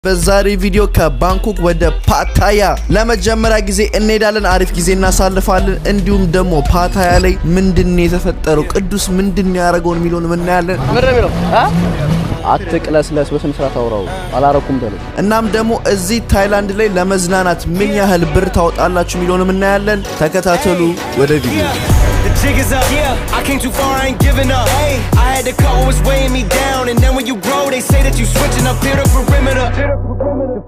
በዛሬ ቪዲዮ ከባንኮክ ወደ ፓታያ ለመጀመሪያ ጊዜ እንሄዳለን። አሪፍ ጊዜ እናሳልፋለን። እንዲሁም ደግሞ ፓታያ ላይ ምንድን ነው የተፈጠረው፣ ቅዱስ ምንድን ነው ያደረገውን የሚለውን እናያለን። አትቅለስለስ፣ በስነ ስርዓት አውራው። አላረኩም በለው። እናም ደግሞ እዚህ ታይላንድ ላይ ለመዝናናት ምን ያህል ብር ታወጣላችሁ የሚለውንም እናያለን። ተከታተሉ። ወደ ቪዲዮ። The jig is up. Yeah, I came too far, I ain't giving up. Hey, I had to cut what was weighing me down. And then when you grow, they say that you switching up here the perimeter.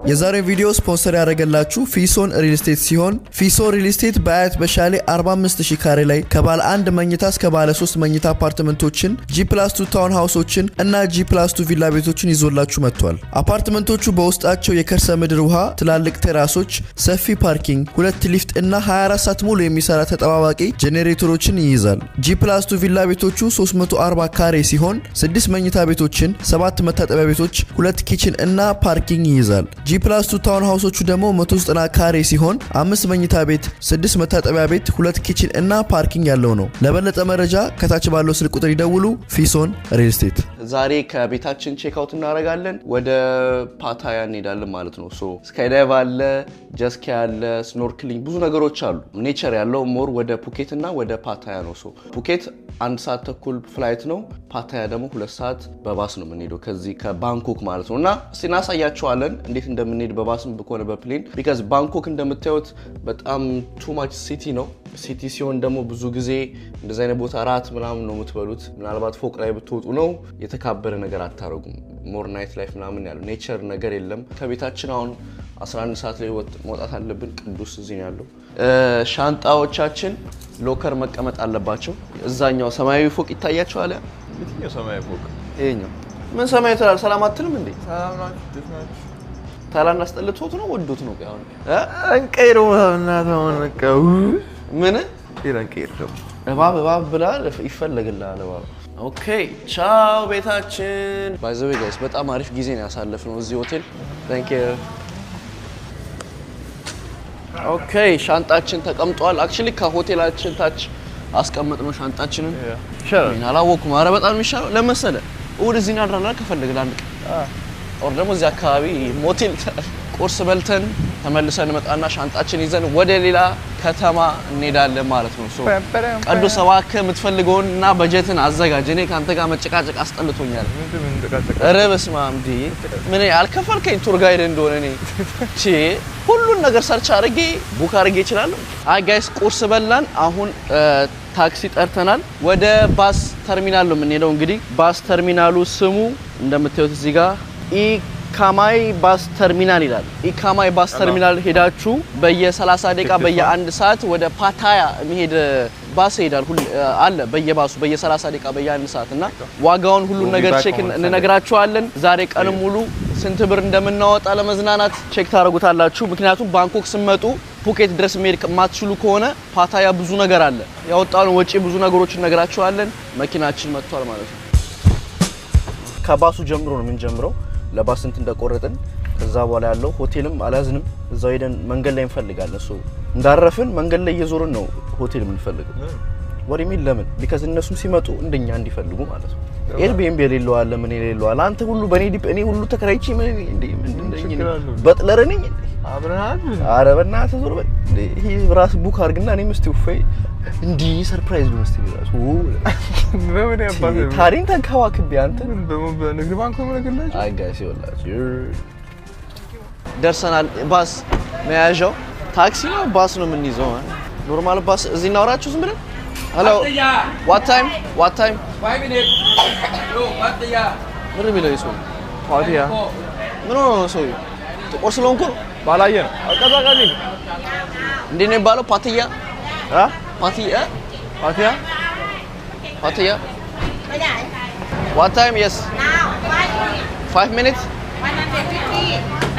የዛሬው ቪዲዮ ስፖንሰር ያደረገላችሁ ፊሶን ሪል ስቴት ሲሆን ፊሶን ሪል ስቴት በአያት በሻሌ 45000 ካሬ ላይ ከባለ አንድ መኝታ እስከ ባለ 3 መኝታ አፓርትመንቶችን፣ G+2 town house ኦችን እና G+2 ቪላ ቤቶችን ይዞላችሁ መጥቷል። አፓርትመንቶቹ በውስጣቸው የከርሰ ምድር ውሃ፣ ትላልቅ terrace ኦች፣ ሰፊ parking፣ ሁለት ሊፍት እና 24 ሰዓት ሙሉ የሚሰራ ተጠባባቂ ጄኔሬተሮችን ይይዛል። G+2 ቪላ ቤቶቹ 340 ካሬ ሲሆን 6 መኝታ ቤቶችን፣ 7 መታጠቢያ ቤቶች፣ ሁለት kitchen እና parking ይይዛል። G+2 town house ኦቹ ደግሞ 190 ካሬ ሲሆን አምስት መኝታ ቤት፣ ስድስት መታጠቢያ ቤት፣ ሁለት kitchen እና parking ያለው ነው። ለበለጠ መረጃ ከታች ባለው ስልክ ቁጥር ይደውሉ። ፊሶን ሪል ስቴት። ዛሬ ከቤታችን check out እናደርጋለን። ወደ ፓታያ እንሄዳለን ማለት ነው። So skydive አለ፣ jet ski አለ፣ snorkeling፣ ብዙ ነገሮች አሉ። Nature ያለው more ወደ ፑኬት እና ወደ ፓታያ ነው። So ፑኬት አንድ ሰዓት ተኩል flight ነው። ፓታያ ደግሞ 2 ሰዓት በባስ ነው የምንሄደው ከዚህ ከባንኮክ ማለት ነው። እና እስቲ እናሳያቸዋለን እንዴት እንደምንሄድ በባስም ከሆነ በ plane፣ because ባንኮክ እንደምታዩት በጣም too much city ነው። City ሲሆን ደግሞ ብዙ ጊዜ እንደዚህ አይነት ቦታ ራት ምናምን ነው የምትበሉት። ምናልባት ፎቅ ላይ ብትወጡ ነው፣ የተካበረ ነገር አታረጉም። More night life ምናምን ያለው፣ nature ነገር የለም። ከቤታችን አሁን 11 ሰዓት ላይ መውጣት አለብን። ቅዱስ እዚህ ነው ያለው። ሻንጣዎቻችን locker መቀመጥ አለባቸው። እዛኛው ሰማያዊ ፎቅ ይታያቸዋል። የትኛው ሰማያዊ ፎቅ? ይሄኛው። ምን ሰማያዊ ትላለህ? ሰላም አትልም እንዴ? ሰላም ናችሁ? እንዴት ናችሁ? ታይላንድ አስጠልቶት ነው ወዶት ነው? ቆይ አሁን እ እንቀይረው እናትህ አሁን በቃ ምን? ሌላ እንቀይር ደግሞ። እባብ እባብ ብለሃል፣ ይፈለግልሃል እባብ። Okay፣ ቻው ቤታችን። By the way guys፣ በጣም አሪፍ ጊዜ ነው ያሳለፍነው እዚህ ሆቴል። Thank you። Okay፣ ሻንጣችን ተቀምጧል። Actually ከሆቴላችን ታች አስቀመጥነው ሻንጣችንን። ይሻላል። እኔ አላወኩም። ኧረ በጣም የሚሻለው ለመሰለ እሑድ እዚህ እናድራለን ከፈለግን ለአንድ ቀን or ደግሞ እዚህ አካባቢ ሞቴል ቁርስ በልተን ተመልሰን እንመጣና ሻንጣችን ይዘን ወደ ሌላ ከተማ እንሄዳለን ማለት ነው። So ቅዱስ፣ እባክህ የምትፈልገውን እና በጀትን አዘጋጅ። እኔ ከአንተ ጋር መጨቃጨቅ አስጠልቶኛል። ምንድን ነው የምንጨቃጨቀው? ኧረ በስመ አብ እንዴ! ምን አልከፈልከኝ tour guide እንደሆነ እኔ ቼ ሁሉን ነገር search አድርጌ book አድርጌ እችላለሁ። አይ guys፣ ቁርስ በላን። አሁን ታክሲ ጠርተናል። ወደ bus terminal ነው የምንሄደው። እንግዲህ bus terminal ኡ ስሙ እንደምታዩት እዚህ ጋር ኢካማይ bus terminal ይላል። ኢካማይ bus terminal ሄዳችሁ በየ30 ደቂቃ፣ በየአንድ ሰዓት ወደ ፓታያ የሚሄድ ባስ ይሄዳል። ሁል አለ በየባሱ በየ30 ደቂቃ፣ በየአንድ ሰዓት እና ዋጋውን ሁሉን ነገር check እንነግራችኋለን። ዛሬ ቀን ሙሉ ስንት ብር እንደምናወጣ ለመዝናናት check ታደርጉታላችሁ። ምክንያቱም ባንኮክ ስትመጡ ፑኬት ድረስ መሄድ የማትችሉ ከሆነ ፓታያ ብዙ ነገር አለ። ያወጣነው ወጪ ብዙ ነገሮችን እነግራችኋለን። መኪናችን መጥቷል ማለት ነው። ከባሱ ጀምሮ ነው የምንጀምረው። ለባስ ስንት እንደቆረጥን፣ ከዛ በኋላ ያለው ሆቴልም አልያዝንም። እዛው ሄደን መንገድ ላይ እንፈልጋለን። እሱ እንዳረፍን መንገድ ላይ እየዞርን ነው ሆቴል የምንፈልገው። ወር የሚል ለምን? Because እነሱም ሲመጡ እንደኛ እንዲፈልጉ ማለት ነው። Airbnb የሌለው አለ፣ ምን የሌለው አለ። አንተ ሁሉ በኔ ዲፕ እኔ ሁሉ ተከራይቼ ምን እንዴ ምንድን ነኝ? ችግር አለው? Butler ነኝ እንዴ? አብረን ኧረ በእናትህ ዞር በል እንዴ! ይሄ ራስ book አድርግና እኔም እስቲ ውፈይ እንዲህ surprise ነው እስቲ ራሱ በምን ያባል ታሪን ተንከባክቤ አንተ ምን በንግድ ባንክ ነው የምልክላቸው? አይ guys፣ ይኸውላችሁ ደርሰናል። ባስ መያዣው ታክሲ ነው ባስ ነው የምንይዘው? Normal bus እዚህ እናውራችሁ ዝም ብለን። Hello, what time? What time? 5 minutes. No, Pattaya. ምን ነው የሚለው ሰው? ፓቲያ። ምን ሆኖ ነው ሰውዬው? ጥቁር ስለሆንኩ ነው? ባላየ ነው አቀዛቃዚ ነው። እንዴት ነው የሚባለው? ፓትያ። አ ፓትያ። ፓቲያ። ፓትያ። What time? Yes. Now, 5 minutes. 5 minutes. 150.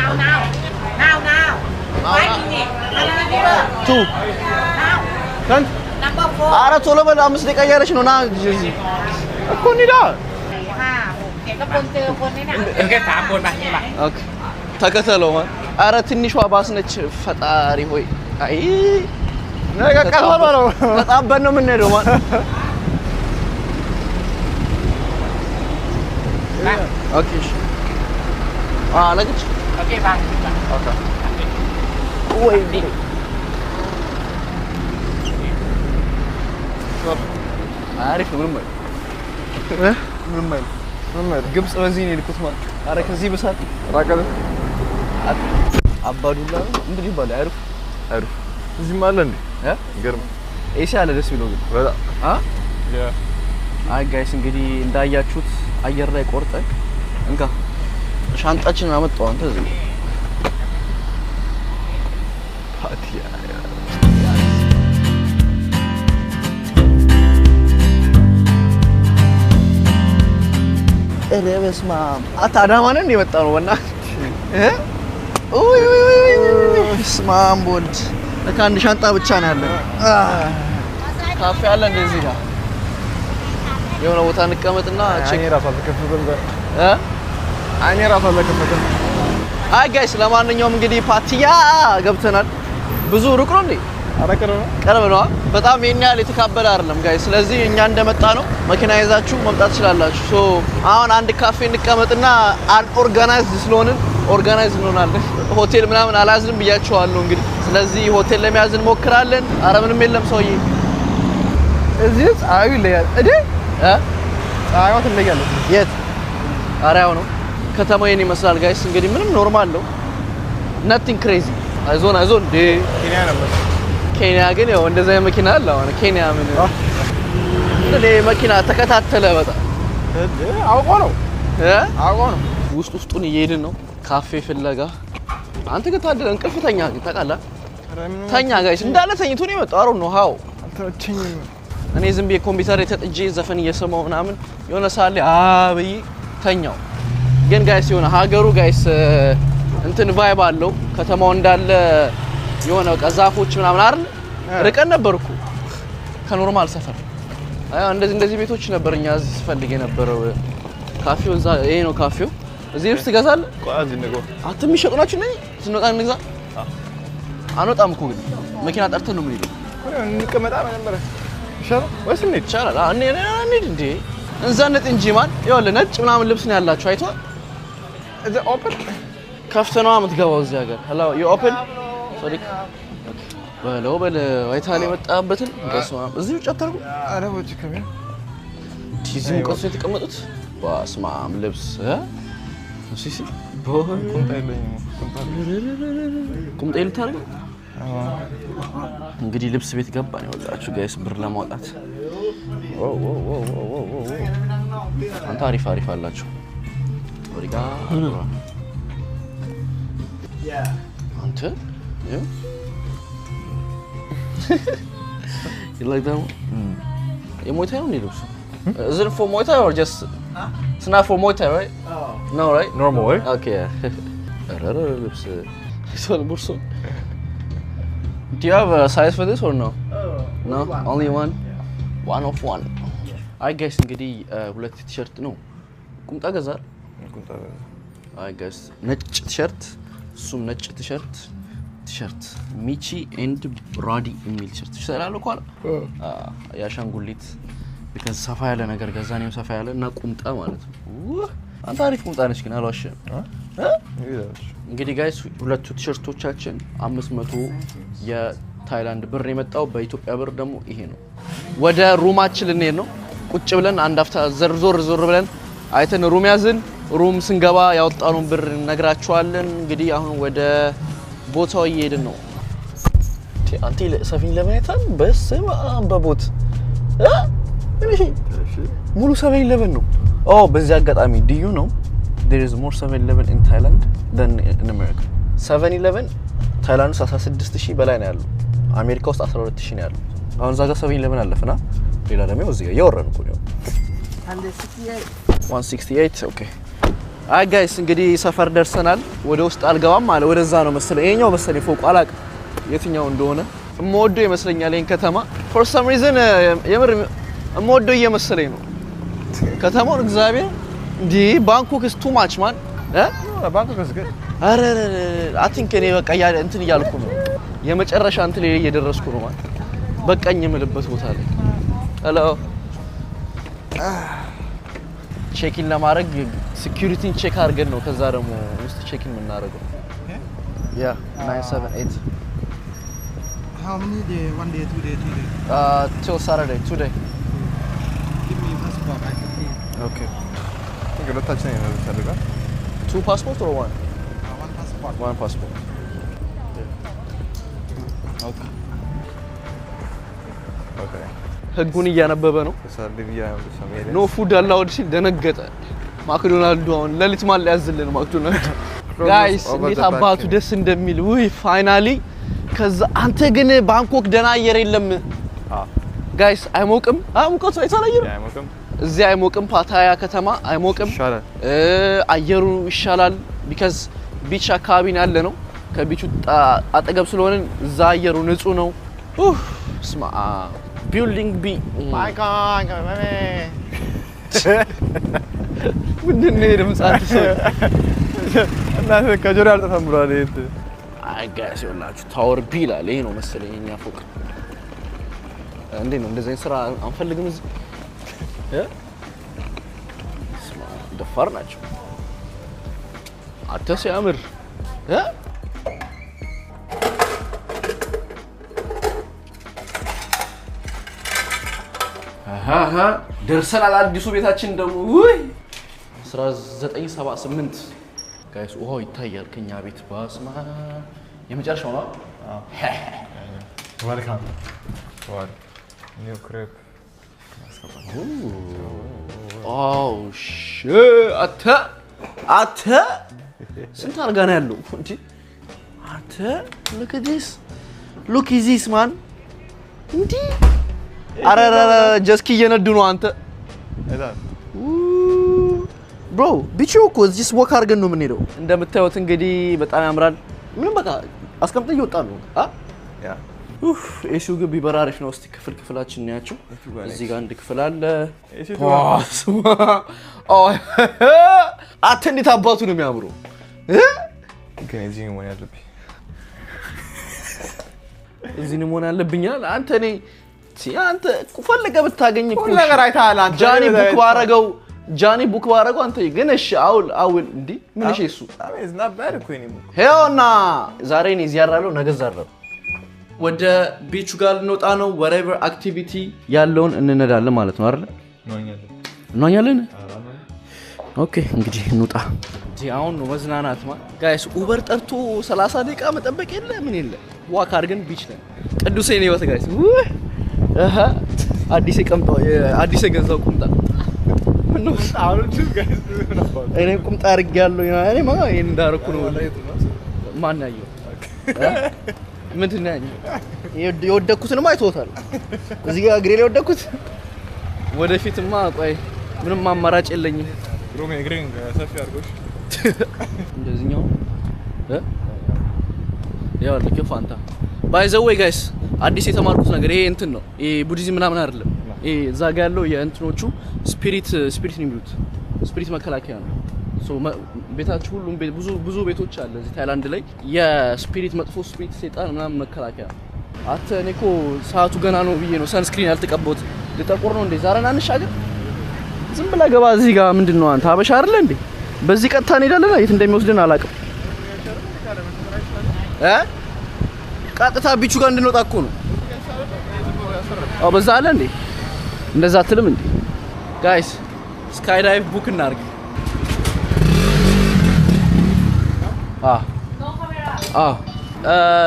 Now, now. Now, now. Now, 5 now. minutes. 100. Two. Now. ስንት? Number four. ኧረ ቶሎ በል፣ 5 ደቂቃ እያለች ነው። ና እዚህ። እኮ እንሂዳ። ห้าหกเจ็ดก็คนเจอคนไหมน่ะ เดี๋ยวแค่สามคนไปนี่มา Okay፣ ተከተለው ማን። ኧረ ትንሿ ባስ ነች። ፈጣሪ ሆይ፣ አይ። ነገ ቀርበ ነው። ተጣበን ነው የምንሄደው ማን። Okay፣ እሺ። አለች። Okay, bang. Okay. ወይ አሪፍ ነው። ምንም አይልም። ምንም አይልም። ምንም አይልም። ግብጽ በዚህ ነው የሄድኩት ማለት። ኧረ ከዚህ ብሳት ራቅ አለ። አባዱላ ነው ምንድን ይባላል? አይሩፍ። አሪፍ። እዚህም አለ እንዴ? እ? ይገርም። AC አለ፣ ደስ ቢለው ግን። በጣም። አ Yeah. አይ guys፣ እንግዲህ እንዳያችሁት አየር ላይ ቆርጠን እንካ ሻንጣችንን አመጣው። አንተ እዚህ ፓቲያ። ኧረ በስመ አብ፣ አታ አዳማ ነን የመጣ ነው በእናትህ እ ውይ ውይ ውይ ውይ፣ በስመ አብ ወልድ፣ ለካ አንድ ሻንጣ ብቻ ነው ያለን። ካፌ አለ እንደዚህ ጋር የሆነ ቦታ እንቀመጥና check አይኔ ራሱ አልተከፈተም። እ አይኔ ራሱ አልተከፈተም። አይ guys፣ ለማንኛውም እንግዲህ ፓቲያ ገብተናል። ብዙ ሩቅ ነው እንዴ? ኧረ ቅርብ ነው። ቅርብ ነው። በጣም ይሄን ያህል የተካበደ አይደለም guys። ስለዚህ እኛ እንደመጣ ነው መኪና ይዛችሁ መምጣት ትችላላችሁ። So አሁን አንድ ካፌ እንቀመጥና unorganized ስለሆንን organize እንሆናለን። ሆቴል ምናምን አላዝንም ብያችኋለሁ እንግዲህ። ስለዚህ ሆቴል ለመያዝ እንሞክራለን። አረ ምንም የለም ሰውዬ። እዚህ ፀሐዩ ይለያል። እዴ እ ፀሐይዋ ትለያለች። የት? ኧረ ያው ነው፣ ከተማው ይሄን ይመስላል guys። እንግዲህ ምንም normal ነው። Nothing crazy። አይዞን አይዞን እንዴ። ኬንያ ነበር። ኬንያ ግን ያው እንደዛ መኪና አለ። አሁን ኬንያ ምን እንደ መኪና ተከታተለ በጣም። እንዴ አውቆ ነው። እ አውቆ ነው። ውስጥ ውስጡን እየሄድን ነው ካፌ ፍለጋ። አንተ ግን ታደለ እንቅልፍ ተኛ ግን ታውቃለህ። ኧረ ምንም ተኛ guys፣ እንዳለ ተኝቶ ነው የመጣው። አሮ ነው how አልተመቸኝም። እኔ ዝም ብዬ ኮምፒውተር የተጥጄ ዘፈን እየሰማሁ ምናምን የሆነ ሰዓት ላይ አብይ ተኛው። ግን guys የሆነ ሀገሩ guys እንትን vibe አለው። ከተማው እንዳለ የሆነ በቃ ዛፎች ምናምን አይደል? ርቀን ነበር እኮ ከ normal ሰፈር። አይ እንደዚህ እንደዚህ ቤቶች ነበር እኛ እዚህ ስፈልግ የነበረው። ካፌው እዛ ይሄ ነው ካፌው። እዚህ ልብስ ትገዛለህ? ቆይ እዚህ እንግባ። አንተ የሚሸጡ ናቸው እነዚህ። ስንወጣ እንግዛ። አንወጣም እኮ ግን መኪና ጠርተን ነው የምንሄደው። ቆይ እንቀመጣ መጀመሪያ ይሻላል ወይስ እንሂድ? ይቻላል። እንሂድ እንዴ፣ እንዘንጥ እንጂ ማን። ይኸውልህ ነጭ ምናምን ልብስ ነው ያላቸው አይተኸዋል። Is it open? ከፍተህ ነዋ የምትገባው እዚህ ሀገር። Hello, you open? Sorry, በለው በለው፣ አይተሃል የመጣበትን። በስመ አብ፣ እዚህ ውጭ አታርጉ። ኧረ ውጭ ከሚል እዚህ ሙቀቱ የተቀመጡት በስመ አብ ልብስ እ? እሺ እሺ ቁምጣ የለኝም። ቁምጣ ቁምጣ ልታደርግ እንግዲህ ልብስ ቤት ገባን። ይኸውላችሁ guys ብር ለማውጣት። Wow wow wow wow wow wow። አንተ አሪፍ አሪፍ አላቸው። ወዲጋ አንተ ይኸው። You like that one? የ Muay Thai ነው እንዴ ልብሱ? Is it for Muay Thai or just It's not for Muay Thai, right? No, right? Normal ወይ? Okay. ኧረ ኧረ ልብስ ይዟል ቦርሶ። Do you have a size for this or no? No, only one. One of one. አይ guys፣ እንግዲህ ሁለት ቲሸርት ነው፣ ቁምጣ ገዛል። ቁምጣ። አይ guys፣ ነጭ ቲሸርት፣ እሱም ነጭ ቲሸርት ሚቺ and ራዲ የሚል ቲሸርት ይሰራል እኮ አለ። የአሻንጉሊት because ሰፋ ያለ ነገር ገዛ፣ እኔም ሰፋ ያለ እና ቁምጣ ማለት ነው። ውህ፣ አንተ አሪፍ ቁምጣ ነች ግን አልዋሽም። እንግዲህ guys ሁለቱ ቲሸርቶቻችን 500 የታይላንድ ብር የመጣው፣ በኢትዮጵያ ብር ደግሞ ይሄ ነው። ወደ room ኣችን ልንሄድ ነው። ቁጭ ብለን አንድ አፍታ ዘር ዞር ዞር ብለን አይተን room ያዝን። Room ስንገባ ያወጣነውን ብር እነግራችኋለን። እንግዲህ አሁን ወደ ቦታው እየሄድን ነው። አንተ 7-Eleven አይተሃል? በስመ አብ በቦት እ? እሺ ሙሉ 7-Eleven ነው። ኦ በዚህ አጋጣሚ do you know there is more 7-Eleven in Thailand than in America? 7-Eleven ታይላንድ ውስጥ 16,000 በላይ ነው ያለው። አሜሪካ ውስጥ 12,000 ነው ያለው። አሁን እዛ ጋር 7-Eleven አለፍና ሌላ ደግሞ እዚህ ጋር እያወራን እኮ ነው። 168፣ okay። አይ guys፣ እንግዲህ ሰፈር ደርሰናል። ወደ ውስጥ አልገባም አለ። ወደዛ ነው መሰለኝ፣ ይሄኛው መሰለኝ ፎቁ፣ አላውቅም የትኛው እንደሆነ። የምወደው ይመስለኛል ይሄን ከተማ for some reason፣ የምር የምወደው እየመሰለኝ ነው ከተማውን። እግዚአብሔር እንዲህ ባንኮክ is too much, man እ ባንኮክ is good. ኧረ I think እኔ በቃ እንትን እያልኩ ነው፣ የመጨረሻ እንትን ላይ እየደረስኩ ነው ማለት በቃኝ የምልበት ቦታ ላይ። Hello. Check in ለማድረግ security ን check አድርገን ነው ከዛ ደግሞ ውስጥ check in የምናደርገው። Yeah, 978. How many day? 1 day, 2 day, 3 day? Till Saturday, 2 day. Give me passport, I can see. Okay. ሁለታችን ነው የምንፈልገው። 2 passport or 1? 1 passport. 1 passport. Okay. Okay. ህጉን እያነበበ ነው። No food allowed ሲል ደነገጠ። ማክዶናልዱ አሁን ለሊት ማን ሊያዝልን ማክዶናልዱ? Guys እንዴት አባቱ ደስ እንደሚል ውይ finally። ከዛ አንተ ግን ባንኮክ ደህና አየር የለም። Guys አይሞቅም። ሙቀቱ አይቷል አየሩ አይሞቅም። እዚህ አይሞቅም። ፓታያ ከተማ አይሞቅም፣ አየሩ ይሻላል። Because beach አካባቢ ነው ያለ ነው። ከ beach ኡ አጠገብ ስለሆነ እዛ አየሩ ንጹህ ነው። ስማ building B ምንድን ነው የድምፅ? አንተ ሰው እናትህ ከጆሮ አልጠፋም ብሏል። አይ guys ይኸውላችሁ tower B ይላል። ይሄ ነው መሰለኝ የኛ ፎቅ። እንዴት ነው እንደዚህ አይነት ስራ አንፈልግም እዚህ። ስማ ደፋር ናቸው። አንተ ሲያምር ደርሰናል። አዲሱ ቤታችን ደግሞ ውይ 1978 guys ውሃው ይታያል ከኛ ቤት። በስመ አብ የመጨረሻው ነው። Welcome. New crib. Oh shit! አተ አተ ስንት አልጋ ነው ያለው እንዴ? አተ look at this. Look at this man. እንዴ አረ jet ski እየነዱ ነው አንተ። Bro beach ኡ እኮ እዚህ walk አድርገን ነው የምንሄደው። እንደምታዩት እንግዲህ በጣም ያምራል። ምንም በቃ አስቀምጠን እየወጣ ነው። AC ው ግን ቢበራ አሪፍ ነው። እስቲ ክፍል ክፍላችን እናያቸው። እዚህ ጋር አንድ ክፍል አለ። አንተ እንዴት አባቱ ነው የሚያምሩ። እዚህ ነው መሆን ያለብኝ አንተ። እኔ አንተ ፈልገህ ብታገኝ እኮ ሁሉ ነገር አይተሃል አንተ። ጃኒ book ባረገው ጃኒ book ባረገው አንተ ግን እሺ አውል አውል እንዴ ምን እሺ እሱ ይኸውና ዛሬ እኔ እዚህ አድራለሁ፣ ነገ እዛ አድራለሁ። ወደ ቢቹ ጋር ልንወጣ ነው። Whatever activity ያለውን እንነዳለን ማለት ነው አይደል? እንዋኛለን። Okay እንግዲህ እንውጣ። አሁን ነው መዝናናት ማ guys። Uber ጠርቶ 30 ደቂቃ መጠበቅ የለ ምን የለ walk አድርገን beach ላይ ቅዱሴ ነው ህይወት guys። አዲስ አዲስ የገዛው ቁምጣ እኔ ቁምጣ አድርጌያለሁ። እኔ ይሄን እንዳደረኩ ነው። ማን ያየው? ምንድን ነው ያየው? የወደኩትንማ አይተውታል። እዚህ ጋር እግሬ ላይ የወደኩት። ወደፊትማ ቆይ ምንም አማራጭ የለኝም። እንደዚህኛው ያው ልክ ፋንታ by the way guys አዲስ የተማርኩት ነገር ይሄ እንትን ነው። ይሄ ቡዲዝም ምናምን አይደለም። ይሄ እዛ ጋር ያለው የእንትኖቹ spirit spirit ነው የሚሉት። Spirit መከላከያ ነው። So ቤታችሁ ሁሉም ብዙ ብዙ ቤቶች አለ እዚህ ታይላንድ ላይ የ spirit መጥፎ spirit ሰይጣን ምናምን መከላከያ ነው። አንተ እኔ እኮ ሰዓቱ ገና ነው ብዬ ነው sunscreen ያልተቀባሁት። ልጠቁር ነው እንዴ? ዛሬ አንሻገር። ዝም ብለህ ገባ እዚህ ጋር ምንድነው አንተ ሀበሻ አይደለ እንዴ? በዚህ ቀጥታ እንሄዳለን። የት እንደሚወስድን አላውቅም። ቀጥታ ቢቹ ጋር እንድንወጣ እኮ ነው። አዎ በዛ አለ እንዴ? እንደዛ አትልም እንዴ? Guys skydive book እናድርግ።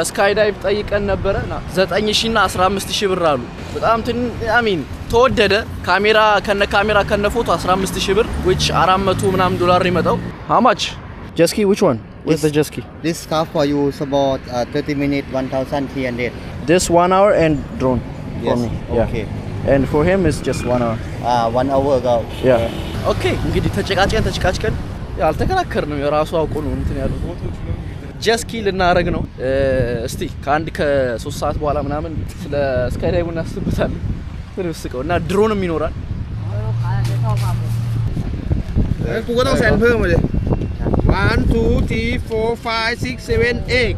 Skydive ጠይቀን ነበረ። 9000 እና 15000 ብር አሉ። በጣም I mean ተወደደ። ካሜራ ከነ ካሜራ ከነ ፎቶ 15000 ብር which 400 ምናምን ዶላር ነው የመጣው። How much? Jet ski which one? What's the jet ski? This car for you is about 30 minutes, 1,300. This 1 hour and drone for Yes, me. Yeah. Okay. And for him it's just 1 hour. 1 hour ago. Yeah. Okay, እንግዲህ ተጨቃጭቀን አልተከራከርንም። የራሱ አውቆ ነው እንትን ያለው። Jet ski ልናረግ ነው። እስቲ ከአንድ ከ3 ሰዓት በኋላ ምናምን ስለ skydive እናስብበታለን። ስቀው እና ድሮንም ይኖራል። กูก็ต้องแซนเพิ่มมาเลย 1 2 3 4 5 6 7 8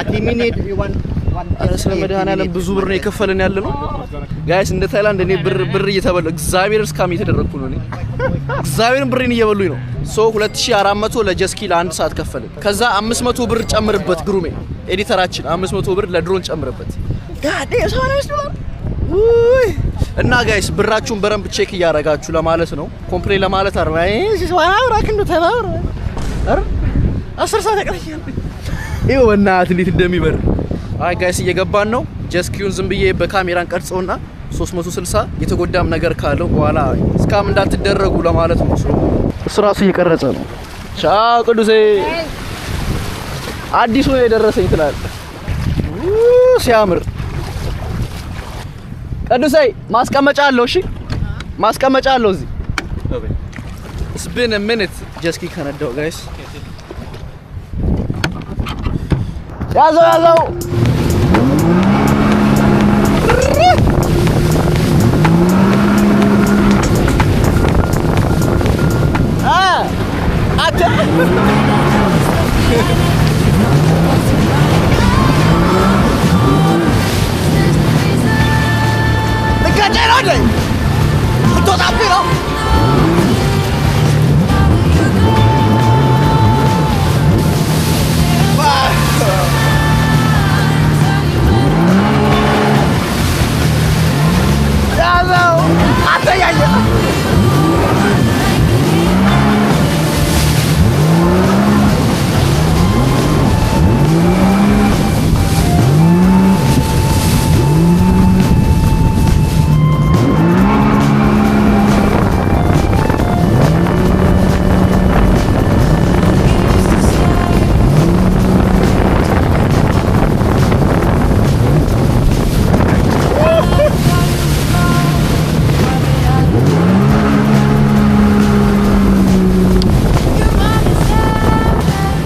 3 minutes you want ኧረ ስለ መድኃኒዓለም ብዙ ብር ነው የከፈልን ያለ ነው guys። እንደ ታይላንድ እኔ ብር ብር እየተበላሁ እግዚአብሔር scam እየተደረግኩ ነው እኔ፣ እግዚአብሔርን ብሬን እየበሉኝ ነው። So 2400 ለ jet ski ለአንድ ሰዓት ከፈልን። ከዛ 500 ብር ጨምርበት ግሩሜ editor ኣችን፣ 500 ብር ለድሮን ጨምርበት። God 85 ዶላር ውይ! እና guys ብራችሁን በደንብ check እያደረጋችሁ ለማለት ነው። Complain ለማለት አረ 10 ሰዓት ያቀረኛል። ይኸው በእናትህ እንዴት እንደሚበር። አይ guys እየገባን ነው። Jet ski ውን ዝም ብዬ በካሜራን ቀርጸውና 360 የተጎዳም ነገር ካለው በኋላ scam እንዳትደረጉ ለማለት ነው። እሱ ራሱ እየቀረጸ ነው። ቻው ቅዱሴ፣ አዲሱ ነው የደረሰኝ ትላለህ። ሲያምር ቅዱሴ፣ ማስቀመጫ አለው። እሺ ማስቀመጫ አለው እዚህ። It's been a minute jet ski ከነዳው guys። ያዘው ያዘው። አተ ልትገጨኝ ነው እንዴ? ልትወጣብኝ ነው? ያዘው አተያየ።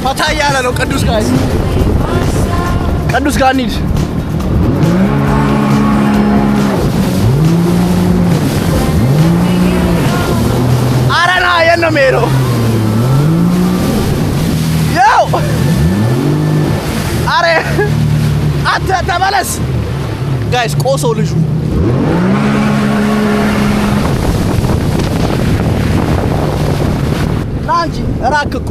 ፈታ እያለ ነው ቅዱስ ጋር፣ ቅዱስ ጋር እንሂድ። ኧረ ና፣ የት ነው የሚሄደው? ያው አረ አንተ ተመለስ። Guys ቆሰው ልጁ። ና እንጂ እራክ እኮ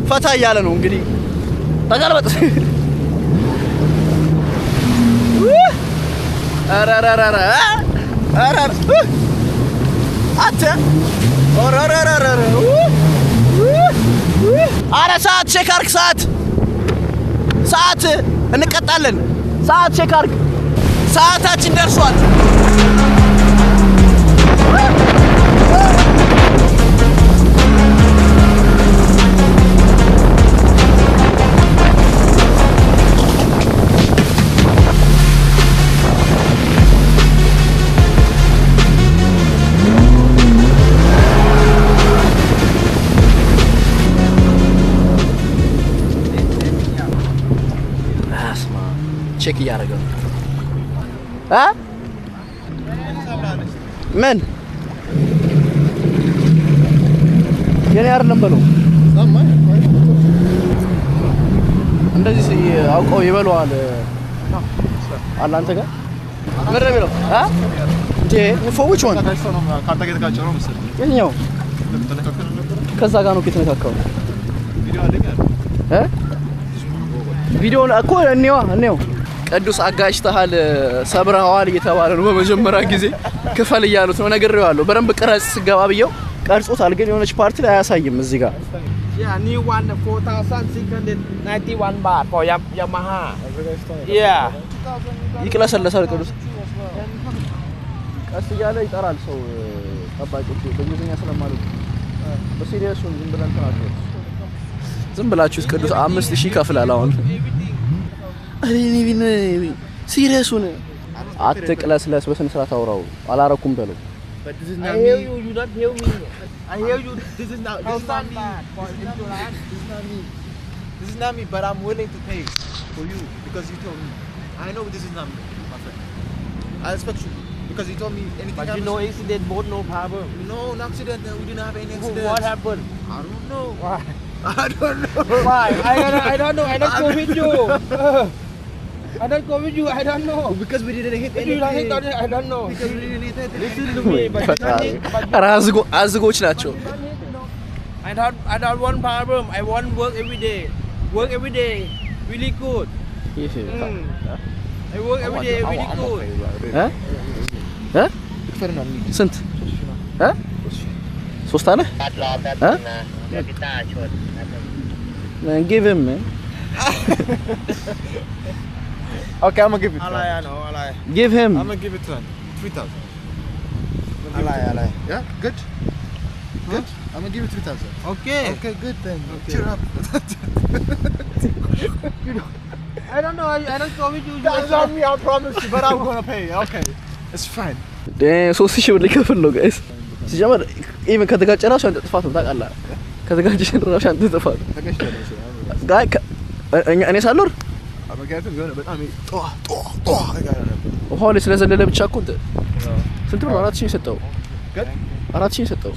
ፈታ እያለ ነው እንግዲህ። ተገልበጥ። ኧረ ኧረ ኧረ ኧረ አንተ ኧረ ኧረ ኧረ ኧረ ሰዓት check አድርግ። ሰዓት ሰዓት እንቀጣለን። ሰዓት check አድርግ። ሰዓታችን ደርሷል። አስማ check እያደረገ ነው እ ምን የኔ አይደለም በለው። እንደዚህ አውቀው ይበለዋል አለ አንተ ጋር ምን ነው የሚለው እ እንዴ for which one? ከአንተ ጋር የተጋጨ ነው መሰለኝ። የትኛው? ከዛ ጋር ነው እኮ የተነካካው። ቪዲዮ አለኝ አለ። እ ቪዲዮውን እኮ እንየዋ እንየው። ቅዱስ አጋጭተሃል፣ ሰብረኸዋል እየተባለ ነው። በመጀመሪያ ጊዜ ክፈል እያሉት ነው። ነግሬዋለሁ። በደንብ ቅረጽ ስገባ ብየው ቀርጾታል፣ ግን የሆነች part ላይ አያሳይም እዚህ ጋር። Yeah, new one, 4,691 baht for Yamaha. Yeah. ይቅለሰለሳል። ቅዱስ ቀስ እያለ ይጠራል ሰው ጠባቂዎቹ በእንግሊዝኛ ስለማለት በ serious ኡ ዝም ብለን ተናገሩ። ዝም ብላችሁ ቅዱስ 5,000 ይከፍላል። አሁን serious ኡን አትቅለስለስ፣ በስነ ስርዓት አውራው። አላረኩም በለው። But this is I not hear me. you, you not hear me. I hear you. This is not. This is not me. For insurance. This is not me. This is not me. But I'm willing to pay for you because you told me. I know this is not me, my friend. I respect you because you told me anything. But you happens- know accident both no problem. No, no accident. We didn't have any accident. What happened? I don't know. Why? I don't know. Why? I don't know. I not go with you. I don't go with you. I don't know. Because we didn't hit You don't anything. hit. I don't know. Because we didn't hit anything. Listen to me, but you don't hit. But ኧረ አዝጎች ናቸው። I don't want problem. I want work every day. Work every day. Really good. I work every day. Really good. እ እ ስንት እ ሶስት አለ እ Man, give him, man. Okay, I'm gonna give it to อะไร him. อ่ะหนูอะไร Give him. I'm gonna give it to him. 3,000. อะไรอะไร Yeah, good. Good. I'm gonna give you 3,000. โอเค Okay, good then. Okay. Cheer up. I don't know. I don't go with you. That's on me, I promise you, but I'm gonna pay. Okay. It's fine. 3,000 ብር ሊከፍል ነው guys። ሲጀመር even ከተጋጨ ራሱ ያንተ ጥፋት ነው ታውቃለህ። ከተጋጨ ራሱ ያንተ ጥፋት ነው። Guy እኔ ሳልኖር ምክንያቱም የሆነ በጣም ጧ ጧ ጧ እያለ ነበር። ውሃው ላይ ስለዘለለ ብቻ እኮ እንትን ስንት ብር ነው? 4,000 የሰጠው። 4,000 የሰጠው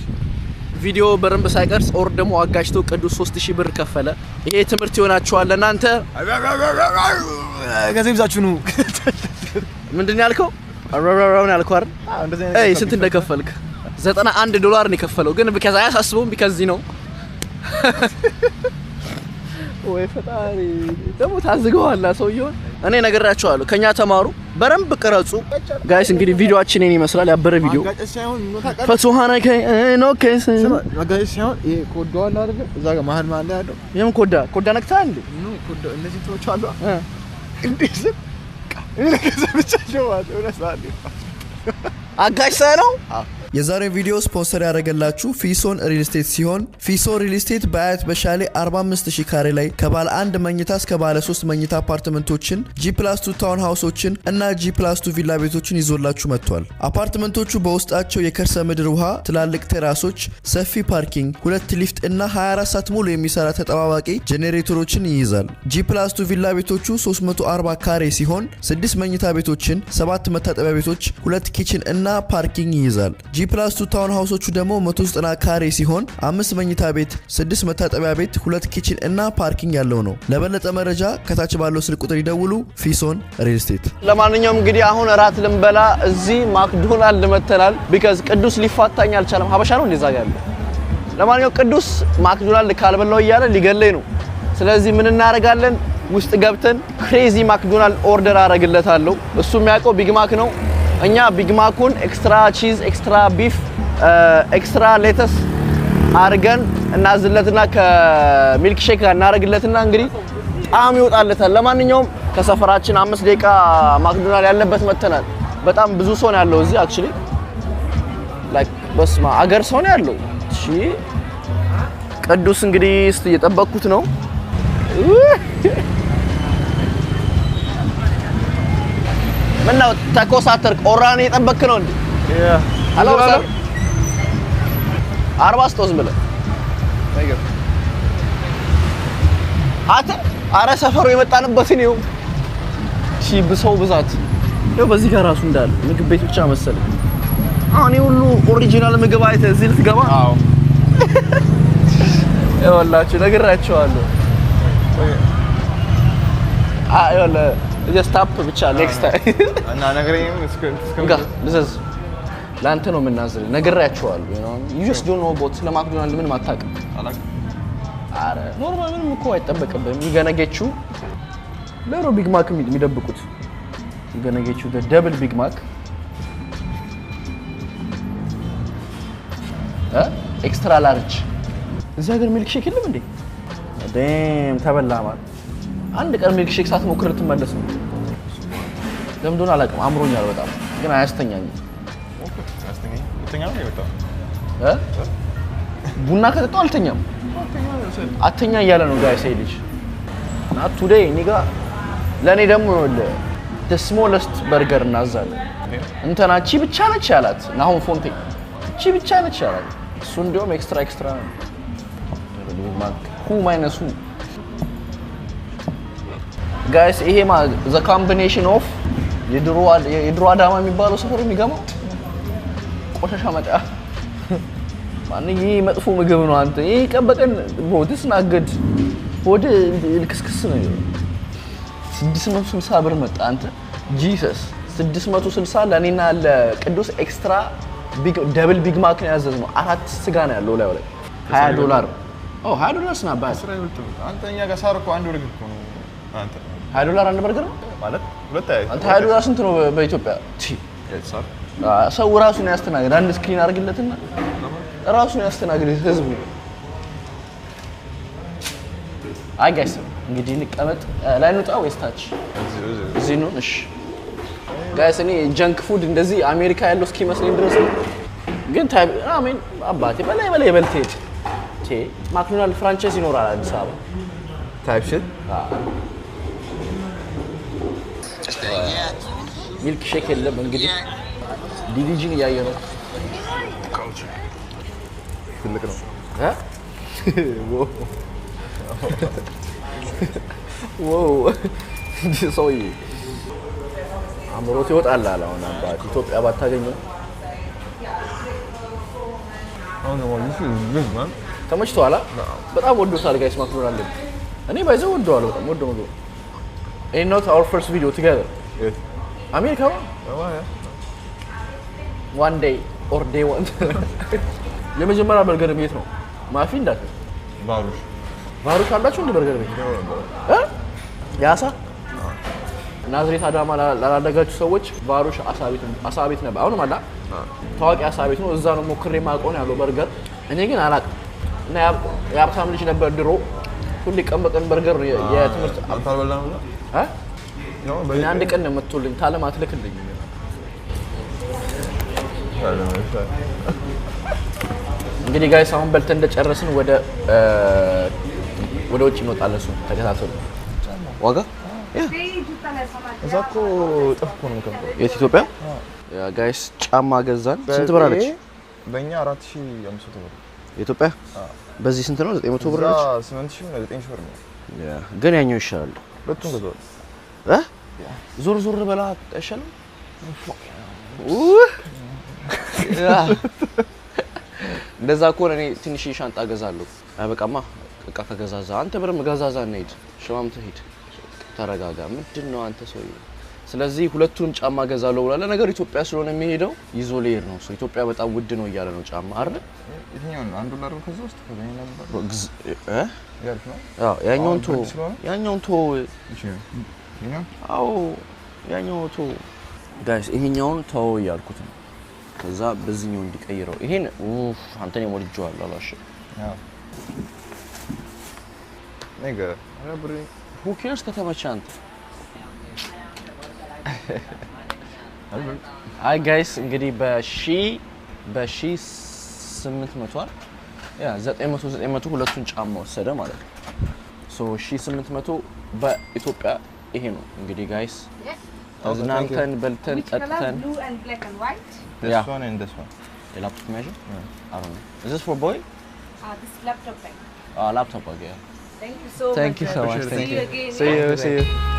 ቪዲዮ በደንብ ሳይቀርጽ or ደግሞ አጋጭቶ ቅዱስ 3,000 ብር ከፈለ። ይሄ ትምህርት ይሆናችኋል ለእናንተ። ገንዘብ ይዛችሁ ኑ። ምንድን ነው ያልከው? አራራራውን ያልከው አይደል? እንደዚህ አይነት አይ ስንት እንደከፈልክ? 91 ዶላር ነው የከፈለው፣ ግን because አያሳስበውም because ነው። ወይ ፈጣሪ ደግሞ ታዝገዋላ ሰውየውን። እኔ ነግራቸዋለሁ፣ ከኛ ተማሩ፣ በደንብ ቅረጹ። Guys እንግዲህ ቪዲዮአችን ይሄን ይመስላል። ያበረ ቪዲዮ ማጋጨት ሳይሆን ምን ታውቃለህ? ፈትሃና no case ስማ፣ ማጋጨት ሳይሆን ይሄ ኮዳው አለ አይደለ? እዛ ጋር መሀል መሀል ላይ ያለው የምን ኮዳ ኮዳ ነክተሃል እንዴ? No ኮዳ እነዚህ እንትኖች አሉ። እንዴ ስል እኔ ለገንዘብ ብቻ ነው ማለት የሆነ ሰዓት ላይ አጋጭተህ ነው። የዛሬው ቪዲዮ ስፖንሰር ያደረገላችሁ ፊሶን ሪል ስቴት ሲሆን ፊሶን ሪል ስቴት በአያት በሻሌ 45000 ካሬ ላይ ከባለ አንድ መኝታ እስከ ባለ 3 መኝታ አፓርትመንቶችን፣ G+2 town house ኦችን እና G+2 ቪላ ቤቶችን ይዞላችሁ መጥቷል። አፓርትመንቶቹ በውስጣቸው የከርሰ ምድር ውሃ፣ ትላልቅ terrace ኦች፣ ሰፊ parking፣ ሁለት ሊፍት እና 24 ሰዓት ሙሉ የሚሰራ ተጠባባቂ ጄኔሬተሮችን ይይዛል። G+2 ቪላ ቤቶቹ 340 ካሬ ሲሆን 6 መኝታ ቤቶችን፣ 7 መታጠቢያ ቤቶች፣ ሁለት kitchen እና parking ይይዛል። G+2 town house ኦቹ ደግሞ 190 ካሬ ሲሆን አምስት መኝታ ቤት፣ ስድስት መታጠቢያ ቤት፣ ሁለት kitchen እና parking ያለው ነው። ለበለጠ መረጃ ከታች ባለው ስልክ ቁጥር ይደውሉ። ፊሶን ሪል ስቴት። ለማንኛውም እንግዲህ አሁን እራት ልንበላ እዚህ ማክዶናልድ መተናል። Because ቅዱስ ሊፋታኝ አልቻለም። ሀበሻ ነው እንደዛ ጋር ያለው። ለማንኛውም ቅዱስ ማክዶናልድ ካልበላው እያለ ሊገለኝ ነው። ስለዚህ ምን እናደርጋለን? ውስጥ ገብተን crazy ማክዶናልድ order አደርግለታለሁ። እሱ የሚያውቀው Big Mac ነው። እኛ Big Mac ኡን extra cheese፣ extra beef፣ extra lettuce አድርገን እናዝለትና ከ milkshake ጋር እናደርግለትና እንግዲህ ጣም ይወጣለታል። ለማንኛውም ከሰፈራችን 5 ደቂቃ ማክዶናልድ ያለበት መተናል። በጣም ብዙ ሰው ነው ያለው እዚህ actually, like በስማ አገር ሰው ነው ያለው። እሺ ቅዱስ እንግዲህ እስቲ እየጠበቅኩት ነው። ምነው ተኮሳተርክ? ኦራን እየጠበቅክ ነው እንዴ? Hello sir፣ 40 ስጠው ዝም ብለህ አንተ። አረ ሰፈሩ የመጣንበትን ይኸው። ሺ ብሰው ብዛት ይኸው በዚህ ጋር ራሱ እንዳለ ምግብ ቤት ብቻ መሰለኝ። አሁን ይሄ ሁሉ original ምግብ አይተህ እዚህ ልትገባ? አዎ። ይኸውላችሁ ነግራችኋለሁ። ይኸውልህ እዚህ stop ብቻ next time እና ነገረኝም እስከ እንጋ ልዘዝ። ለአንተ ነው የምናዝልህ። ነግራችኋለሁ። You just don't know about ስለ ማክዶናልድ ምንም አታውቅም። አረ normal ምንም እኮ አይጠበቅብህም። ይገነጌችው ለሮ Big Mac የሚደብቁት ይገነጌችው double Big Mac፣ extra large። እዚህ ሀገር milkshake የለም እንዴ? Damn ተበላ ማለት አንድ ቀን milkshake ሳትሞክር ልትመለስ ነው። ለምን እንደሆነ አላውቅም። አምሮኛል በጣም ግን አያስተኛኝም። እ? ቡና ከጠጣሁ አልተኛም። አተኛ እያለ ነው guys ልጅ። Not today, nigga። ለእኔ ደግሞ ይኸውልህ the smallest burger እናዛለን። እንትና ቺ ብቻ ነች ያላት ናሁን ፎንቴ ቺ ብቻ ነች ያላት። እሱ እንዲያውም extra extra ነው። Who minus who, guys። ይሄ the combination of የድሮ አዳማ የሚባለው ሰፈር የሚገባው ቆሻሻ መጣያ ማን ይሄ መጥፎ ምግብ ነው። አንተ ይሄ ቀን በቀን bro, this not good። ሆድ ልክስክስ ነው። 660 ብር መጣ። አንተ Jesus 660 ለኔና ለቅዱስ extra big double Big Mac ነው ያዘዝነው። አራት ስጋ ነው ያለው ላይ ላይ $20። ኦ $20 ስና ባስ አንተ እኛ ጋር ሳር እኮ አንድ በርገር እኮ ነው። አንተ $20 አንድ በርገር ነው ማለት ሁለት አንተ $20 ስንት ነው በኢትዮጵያ? ሰው ራሱን ያስተናግድ። አንድ screen አድርግለትና ራሱን ያስተናግድ ህዝቡ። አይ guys እንግዲህ እንቀመጥ። ላይ እንውጣ ወይስ ታች? እዚህ ነው። እሺ guys እኔ junk food እንደዚህ አሜሪካ ያለው እስኪመስለኝ ድረስ ነው። ግን ታይብ አሜን አባቴ በላይ በላይ በልተህ ሂድ። ማክዶናልድ franchise ይኖራል አዲስ አበባ type shit milkshake የለም። እንግዲህ ዲዲጂን እያየ ነው። ትልቅ ነው። wow ሰውዬ አምሮት ይወጣል አለ። አሁን አባት ኢትዮጵያ ባታገኘው ተመችቶሃል? በጣም ወዶታል guys ማክዶናልድ። እኔ ባይዘው ወደዋለሁ፣ በጣም ወደው ምግቡ። And not our first video together. አሜሪካ one day or day one። የመጀመሪያ በርገር ቤት ነው ማፊ እንዳትል። ባሩሽ ባሩሽ አላችሁ እንደ በርገር ቤት የአሳ ናዝሬት አዳማ ላላደጋችሁ ሰዎች ባሩሽ አሳ ቤት ነበር። አሁንም አላ ታዋቂ አሳ ቤት ነው። እዛ ነው ሞክሬ የማውቀው ነው ያለው በርገር። እኔ ግን አላውቅም። እና የሀብታም ልጅ ነበር ድሮ። ሁሌ ቀን በቀን በርገር ነው የትምህርት እኔ አንድ ቀን ነው መጥቶልኝ ታለም አትልክልኝ። እንግዲህ guys አሁን በልተን እንደጨረስን ወደ ውጭ እንወጣለን። እሱን ተከታተሉ። ዋጋ እዛ እኮ እጥፍ እኮ ነው የምከፍለው። የት ኢትዮጵያ? guys ጫማ ገዛን። ስንት ብር አለች? በእኛ 4500 ብር። የኢትዮጵያ በዚህ ስንት ነው? 900 ብር አለች። 8000 ነው 9000 ብር ነው። ግን ያኛው ይሻላል። ሁለቱም ገዛው። ዞር ዞር በላ አይሻልም? እንደዛ ከሆነ እኔ ትንሽ ሻንጣ ገዛለሁ። አይበቃማ እቃ ከገዛዛ አንተ ብርም ገዛዛ እንሂድ። ሽማምተህ ሂድ። ተረጋጋ። ምንድን ነው አንተ ሰውዬ? ስለዚህ ሁለቱንም ጫማ ገዛለሁ ብሏል። ለነገሩ ኢትዮጵያ ስለሆነ የሚሄደው ይዞ ሊሄድ ነው። ኢትዮጵያ በጣም ውድ ነው እያለ ነው ጫማ አይደል? የትኛውን ነው? አንዱን ላድርገው ከዛ ውስጥ ከዛ ነበር። አዎ ያኛውን ቶ ያኛውን ቶ አዎ ያኛው ቶ guys ይሄኛውን ተው እያልኩት ነው። ከዛ በዚህኛው እንዲቀይረው ይሄን ኡፍ አንተ ነው ወድጄዋለሁ አላልሽም? አዎ ነገ አረብሪ who cares ከተመቸህ አንተ። አይ guys እንግዲህ በሺ 800 ያ 900 ሁለቱን ጫማ ወሰደ ማለት ነው። so 1800 በኢትዮጵያ ይሄ ነው እንግዲህ guys። ተዝናንተን በልተን ጠጥተን This one and this one. The laptop measure? Yeah. I don't know. Is this for boy? This laptop bag. Laptop bag, yeah. Thank you so much. Thank you so much. See you again. See you. See you.